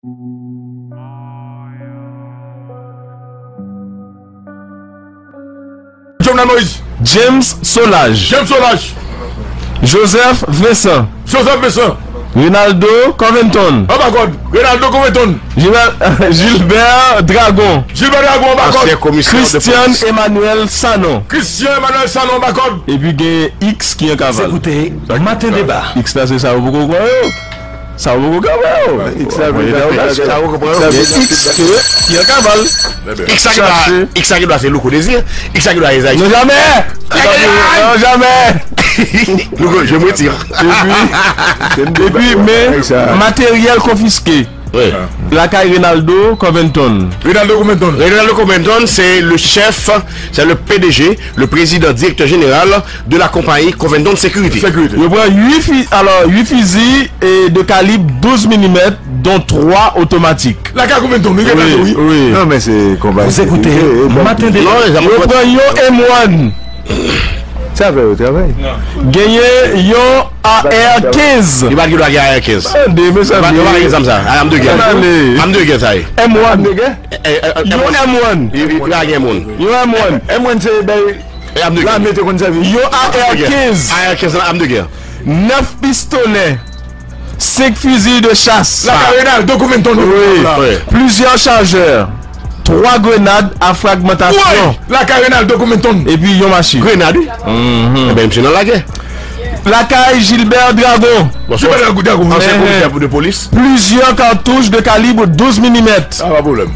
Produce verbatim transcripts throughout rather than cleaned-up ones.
Jovenel Moïse. James Solages. James Solages. Joseph Vincent. Joseph Vincent. Renaldo Covington. Anba kòd. Renaldo Covington. Gilbert, Gilbert Dragon. Gilbert Dragon anba kòd. Ancien commissaire de Christian police. Emmanuel Sanon. Christian Emmanuel Sanon anba kòd. Epi gen X ki an kaval. Koute Maten Deba. X la se sa ou poko kwè yo. Sa ou poko kwè yo. X la vle di sa ou poko kwè yo. X ki an kaval. X la ki dwa, X la ki dwa se Louko Désir. X la ki dwa Esaïe. Non, jamè. Non, jamè. Louko, je me retire. Epi, epi, men, materyèl konfiske. Wi. Lakay Renaldo Covington. Renaldo Covington. Renaldo Covington, c'est le chef, c'est le P D G, le président directeur général de la compagnie Covington Sécurité. Sécurité. Yo pran uit fi-, alò, uit fizi e de kalib douz milimèt, dont twa otomatik. Lakay Covington, wi, gen wi, wi. Non, men se konpay. Vous écoutez Matin Deba. Yo pran yon M one. Sa fè yo travay. Genyen yon A R kenz. Li pa t gen dwa gen A R kenz. Tande, mezanmi. Li pa t gen zam sa. A M de gè. Tande. A M de gè sa ye. M one. Yon M one. Li, li, li pa gen moun. Yon M one. M one se bay lame te konn sèvi. Yon A R kenz. A R kenz la, A M de gè. Nèf pistolè. Senk fizi de chas. Lakay Renaldo Covington. Wi. Wi. Plizyè chajè. Twa grenad a fragmantasyon. Wi. Lakay Renaldo Covington. Epi yon machin. Grenad, wi. Mhm. Enben, misye nan lagè. Lakay Gilbert Dragon. Gilbert Dragon, Dragon. Ansyen komisè de polis. Plizyè katouch de kalib douz milimèt. Sa pa pwoblèm.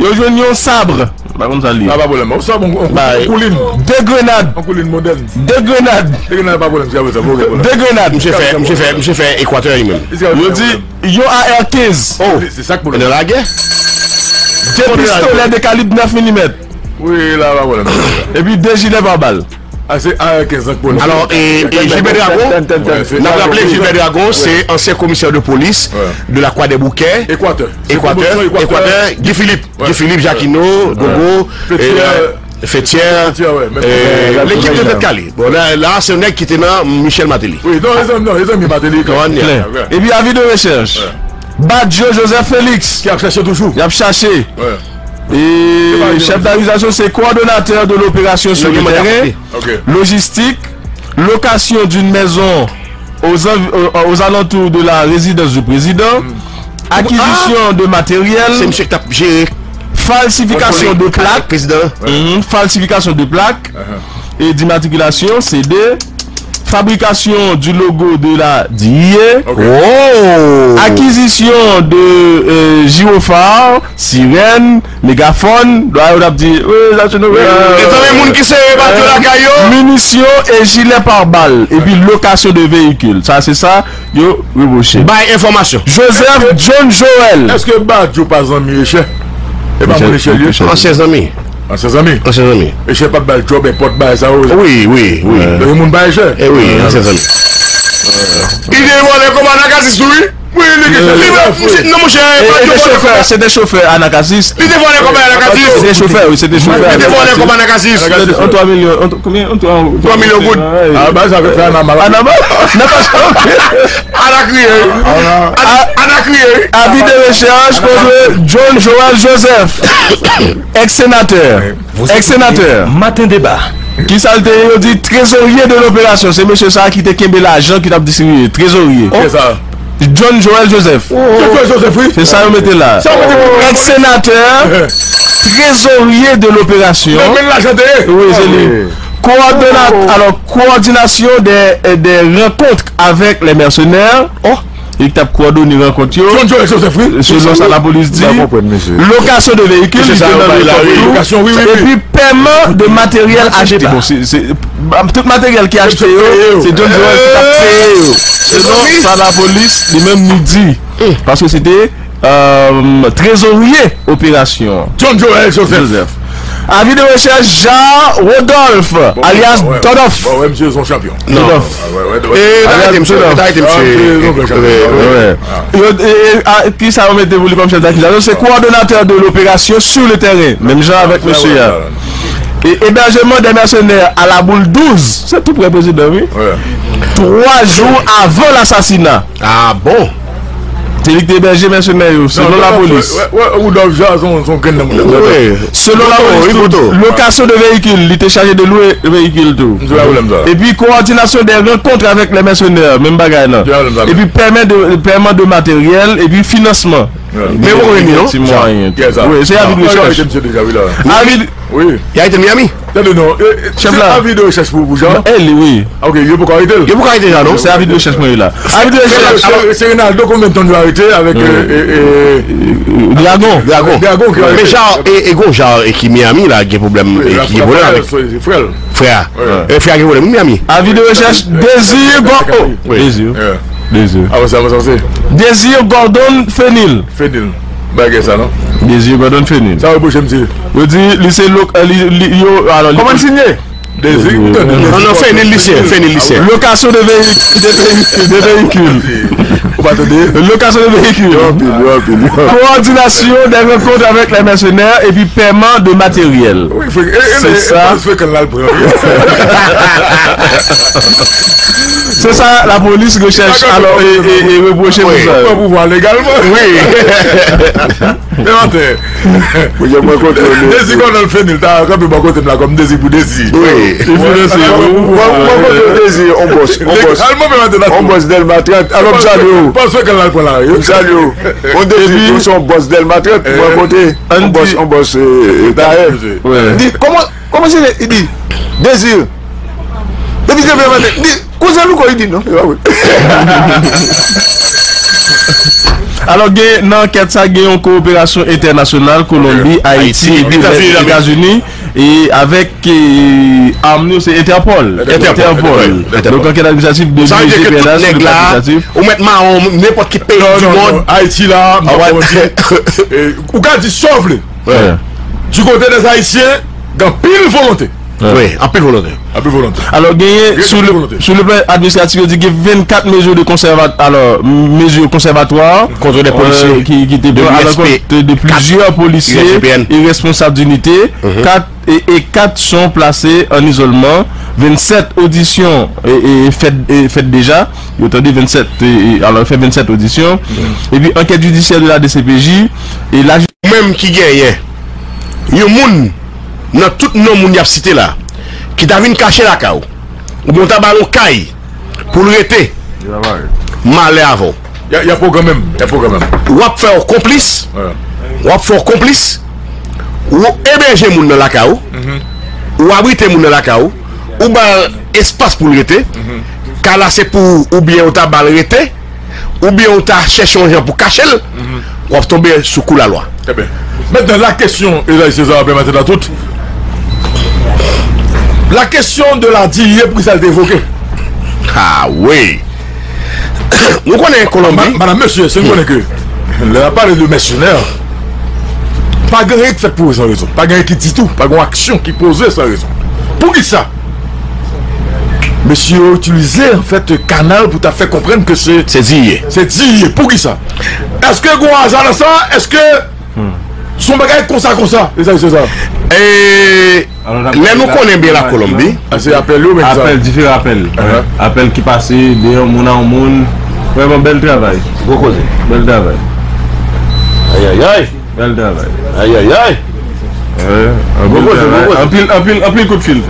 Yo jwenn yon sab. M pa konn sa l ye. Sa pa pwoblèm. Sa bon, on, on koulin. De grenad. On koulin modèn. De grenad. De grenad pa pwoblèm, se sa, ok, pwoblèm. De grenad. Misye fè, misye fè, misye fè Ekwatè li menm. Yo di yon A R kenz. Oh. Se, se sa k pwoblèm. Nan lagè. De pistolè de kalib nèf milimèt. Wi, la pa pwoblèm. Epi de jilè pabal. A, se A R kenz an k pwoblèm. Alò, e, e Gilbert Dragon, n ap raple Gilbert Dragon, se ansyen komisè de polis de la Croix des Bouquets. Ekwatè. Ekwatè, Ekwatè, Guy Philippe. Guy Philippe, Jacquinot, Gogo, Fethière, Fethière, lekip de tèt kale. Bon, la, la se yon nèg ki te nan Michel Martelly. Wi, non, e zanmi, non, e zanmi Martelly. Epi avi de rechèch. Badio Joseph Félix. Ki ap chache toujou. Y ap chache. E chèf dakizasyon se coordonnateur de l'opération sur le terrain, logistique, location d'une maison aux, env- aux, aux alentours de la résidence du président, acquisition de matériel, se misye ki t ap jere falsification de plaque, président. Mhm, falsification de plaque et d'immatriculation, C D, fabrication du logo de la D I A, oh, acquisition de euh, gyrophare, sirène, megafòn, lwa yo t ap di, wi, sa se nou. Mezanmi, moun ki sere bato lakay yo. Minisyon e jilè pabal, epi lokasyon de veyikil. Sa se sa yo repwoche. Bay enfòmasyon. Joseph John Joel. Èske Badio pa zanmi Echè? E pa moun Echè li ye? Ansyen zanmi. Ansyen zanmi. Ansyen zanmi. Echè pa t ba l djòb, enpòt bagay sa yo. Wi, wi, wi. Donk, moun pa Echè. E wi, ansyen zanmi. Li te vòlè konba Anakasis tou, wi. Wi, li gen chèf. Li vle, non, monchè, e, e, se te chofè, se te chofè Anakasis. Li te vòlè konba Anakasis. Se te chofè, wi, se te chofè. Li te vòlè konba Anakasis. An twa milyon, an twa, konbyen? An twa, twa milyon goud. A, ba, sa fè Anamal. Anamal. Nan pa sa. Ana kriye, wi. Ana, Ana kriye, wi. Avi de rechèch contre John Joel Joseph, ex-sénateur. Ex-sénateur. Maten Deba. Kisa l te ye? Yo di trezorye de l'opération. Se mesye sa a ki te kenbe lajan ki t ap distribiye. Trezorye. John Joel Joseph. John Joel Joseph, wi. Se sa yo mete la. Ex-sénateur, trezorye de l'opération. Wi, se li. Coordonnat, alors, coordination des, des rencontres avec les mercenaires. Li t ap kowòdone rankont yo. John Joel Joseph, wi. Selon sa lapolis di. Lokasyon de veyikil, li te nan lokasyon, wi, wi, wi. Epi pèman de materyèl achte. Bon, se, se, tout materyèl ki achte yo, se John Joel ki t ap peye yo. Selon sa lapolis, li menm li di. Paske se te euh, trezorye operasyon. John Joel Joseph. Joseph. Avi de rechèch Jean Rodolphe, alias Dodof. Bon, wè, misye se yon chanpyon. Dodof. E, arete misye, arete misye. Yo, e, e, a, kisa yo mete pou li kòm chèf dakizasyon? Se coordonnateur de l'opération sur le terrain. Menm jan avèk mesye a. E hébergement des mercenaires à la boule douze. Se tou prè prezidan, wi. Twa jou avan lasasina. Ah bon? E li ki te ebèje mèsenè yo, selon lapolis. Wè, wè, Rudolph Jean, se yon, se yon grenn nonm. Wi. Selon lapolis tou, lokasyon de veyikil, li te chaje de lwe veyikil tou. M sou la pwoblèm sa. Epi kowòdinasyon de rankont avèk lè mèsenè, menm bagay la. Epi pèman de, pèman de materyèl, epi finansman. Men ou konnen li non? Ti mwayen. Wi, se avi de rechèch. Avi. Wi. Y arete l Miami? Tande non, e, e, se avi de rechèch pou, pou Jean? E li, wi. Ok, yo poko arete l? Yo poko arete Jean non? Se avi de rechèch mwen ye la. Avi de rechèch. Se, se Renaldo konbyen tan yo arete avèk, e, e, e, Dragon. Dragon. Dragon ki arete. Men Jean, e, e gon Jean, e ki Miami la, gen pwoblèm, e ki gen pwoblèm avèk frè a. Frè a. E frè a gen pwoblèm, wi, Miami. Avi de rechèch, Désir Gordon. Désir. Désir. Avanse, avanse, avanse. Désir Gordon Fenil. Fenil. Bagay sa non. Désir Gordon Fenil. Sa reproche misye. Yo di li se lo, li, li, yo, alò, li Kòman l sinye? Désir. Non, non, Fenil Lucien, Fenil Lucien. Location de véhicule, de véhicule, de véhicule. Ou pa tande? Location de véhicule. Yo anpil, yo anpil, yo anpil. Coordination des rencontres avec les mercenaires et puis paiement de matériel. Wi, fre-, e, e, se sa. Frekan la l pran. Se sa lapolis rechèch alò e, e, e repwoche pou sa. Pran pouvwa legalman. Wi. Mwen kote Dezi Gòdon Fenil ta kanpe bò kote m la kòm Dezi pou Dezi. Wi. Mwen kote Dezi, on bòs, on bòs. Legalman, mwen mande la. On bòs Dèlma trant. Alò, m salye w. Panse ke l al pran lari. M salye w. On Dezi, ou se on bòs Dèlma trant. Mwen kote on bòs, on bòs, e, e, tayè. Di, kòman, kòman se, li di, Dezi. Depi se fè maten, di, kouzen Louko, li di non, se pa vre. Alò, gen, nan ankèt sa, gen yon kowoperasyon entènasyonal, Kolonbi, Ayiti, epi Etazini, e avèk, e, arm yo, se Interpol. Interpol. Donk, ankèt administratif de G P N H, le administratif. Ou mèt mawon, nenpòt ki peyi di mond. Ayiti la, m ap di, e, ou ka di sa w vle. Du côté des Haïtiens, gen anpil volonte. Wi, anpil volonte. Anpil volonte. Alò, genyen, sou le, sou le plan administratif, yo di gen vennkat mezi de konsèva-, alò, mezi konsèvatwa, contre des policiers, ki, ki te pran alakont de plizyè polisye e responsab dinite. Kat, e, e kat son plase an izolman. Vennsèt odisyon, e, e, fèt, e, fèt deja. Yo tande vennsèt, e, e, alò, yo fè vennsèt odisyon. Epi, ankèt jidisyè de la D C P J, e la Ou menm ki genyen yon moun nan tout non moun y ap site la, ki ta vin kache lakay ou, oubyen w ta ba l yon kay pou l rete, malè avè w. Y a, y a pwogram menm, y a pwogram menm. W ap fè w konplis, w ap fè w konplis, ou ebèje moun nan lakay ou, ou abrite moun nan lakay ou, ou ba l espas pou l rete, kay la se pou ou oubyen ou ta ba l rete, oubyen ou ta chèche yon jan pou kache l, w ap tonbe sou kou lalwa. Trè byen. Mentnan, la kesyon, Esaü César, pèmèt nou tout. La kesyon de la diye, poukisa l te evoke? Ah wi. Nou konnen Kolonbi. Madam, mesye, si nou konnen ke lè n ap pale de mèsenè, pa gen anyen ki fèt pou yo san rezon. Pa gen anyen ki di tou. Pa gen yon aksyon ki poze san rezon. Poukisa? Mesye yo itilize, anfèt, kanal pou ta fè konprann ke se, se diye. Se diye. Poukisa? Èske gen yon aza nan sa? Èske se yon bagay konsa, konsa? Se sa, se sa. E lè nou konnen byen la Kolonbi. A, se apèl yo menm sa. Apèl, diferan apèl. Apèl ki pase de yon moun a yon moun. Vrèman, bèl travay. Gwo koze. Bèl travay. Ayayay. Bèl travay. Ayayay. Anpil, anpil, anpil kout fil.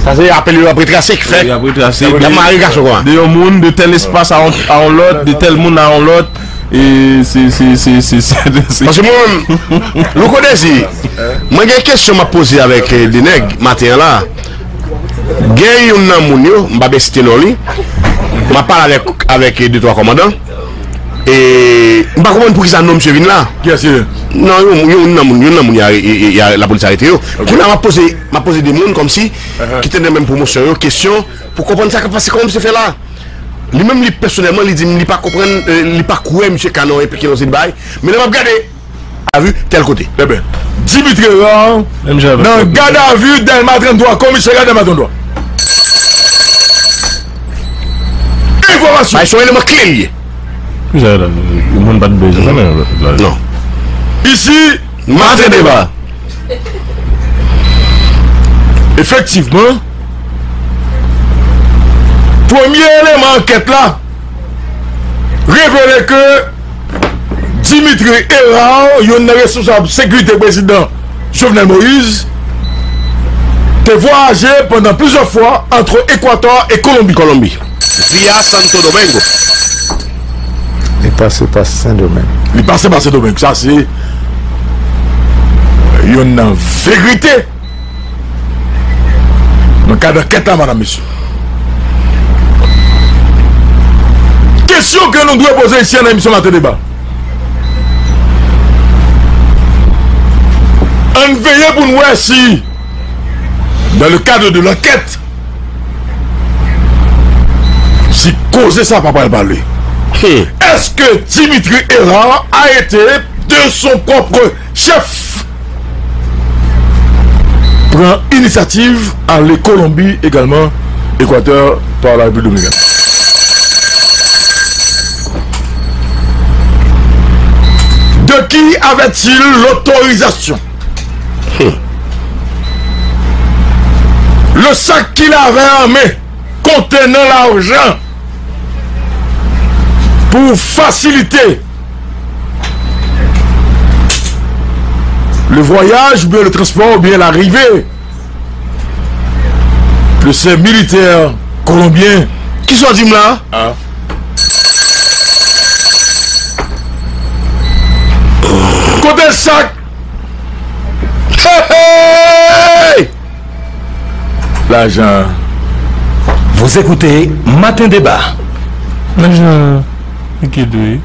Sa se apèl yo ap retrase ki fè. Y ap retrase. Y ap mare gason kòman. De yon moun, de tèl espas a yon, a yon lòt, de tèl moun a yon lòt. E se, se, se, se, se, se. Paske mwen menm, Louko Dezi, mwen gen kesyon m ap poze avèk, e, de nèg maten an la. Gen youn nan moun yo, m pa byen site non li, m ap pale avèk, avèk, e, de twa kòmandan. E m pa konprann poukisa non misye vin la. Kiyès li ye? Non, youn, youn nan moun, youn nan moun y a, y a, y a, lapolis arete yo. Kounye a m ap poze, m ap poze de moun kòmsi ki te nan menm pwomosyon yo kesyon pou konprann sa k ap pase, kòman misye fè la. Li menm, li pèsonèlman, li di m li pa konprann, e, li pa kwè misye ka nan enplike nan yon seri de bagay. Men lè m ap gade, a vi tèl kote. Trè byen. Dimitri Hérard nan gadavi Dèlma trannde, komisarya Dèlma trannde. Enfòmasyon. Bay son eleman kle li ye. Kisa la? Moun pa t bezwen sa menm. Non. Isi, Maten Deba. Efektivman, premye eleman ankèt la, revele ke Dimitri Hérard, youn nan responsab sekirite prezidan Jovenel Moïse, te vwayaje pandan plizyè fwa ant Ekwatò e Kolonbi. Kolonbi. Via Santo Domingo. Li pase pa Sendomeng. Li pase pa Sendomeng. Sa se youn nan verite nan kad ankèt la, madam, mesye. Kesyon ke nou dwe poze isi an nan emisyon Maten Deba. Ann veye pou n wè si, dans le cadre de l'enquête, si koze sa pa pral pale. Hmm. Est-ce que Dimitri Hérard a été de son propre chef pran inisyativ ale Kolonbi, egalman Ekwatè, pa la Repiblik Dominikèn? De qui avait-il l'autorisation? Hmm. Le sac qu'il avait en main contenant l'argent pour faciliter le voyage, ou bien le transport, ou bien l'arrivée de ces militaires colombiens. Kisa w di m la? Ah. Kote sak? Hey, hey! Lajan. Vous écoutez Matin Débat. Lajan, ki dwe.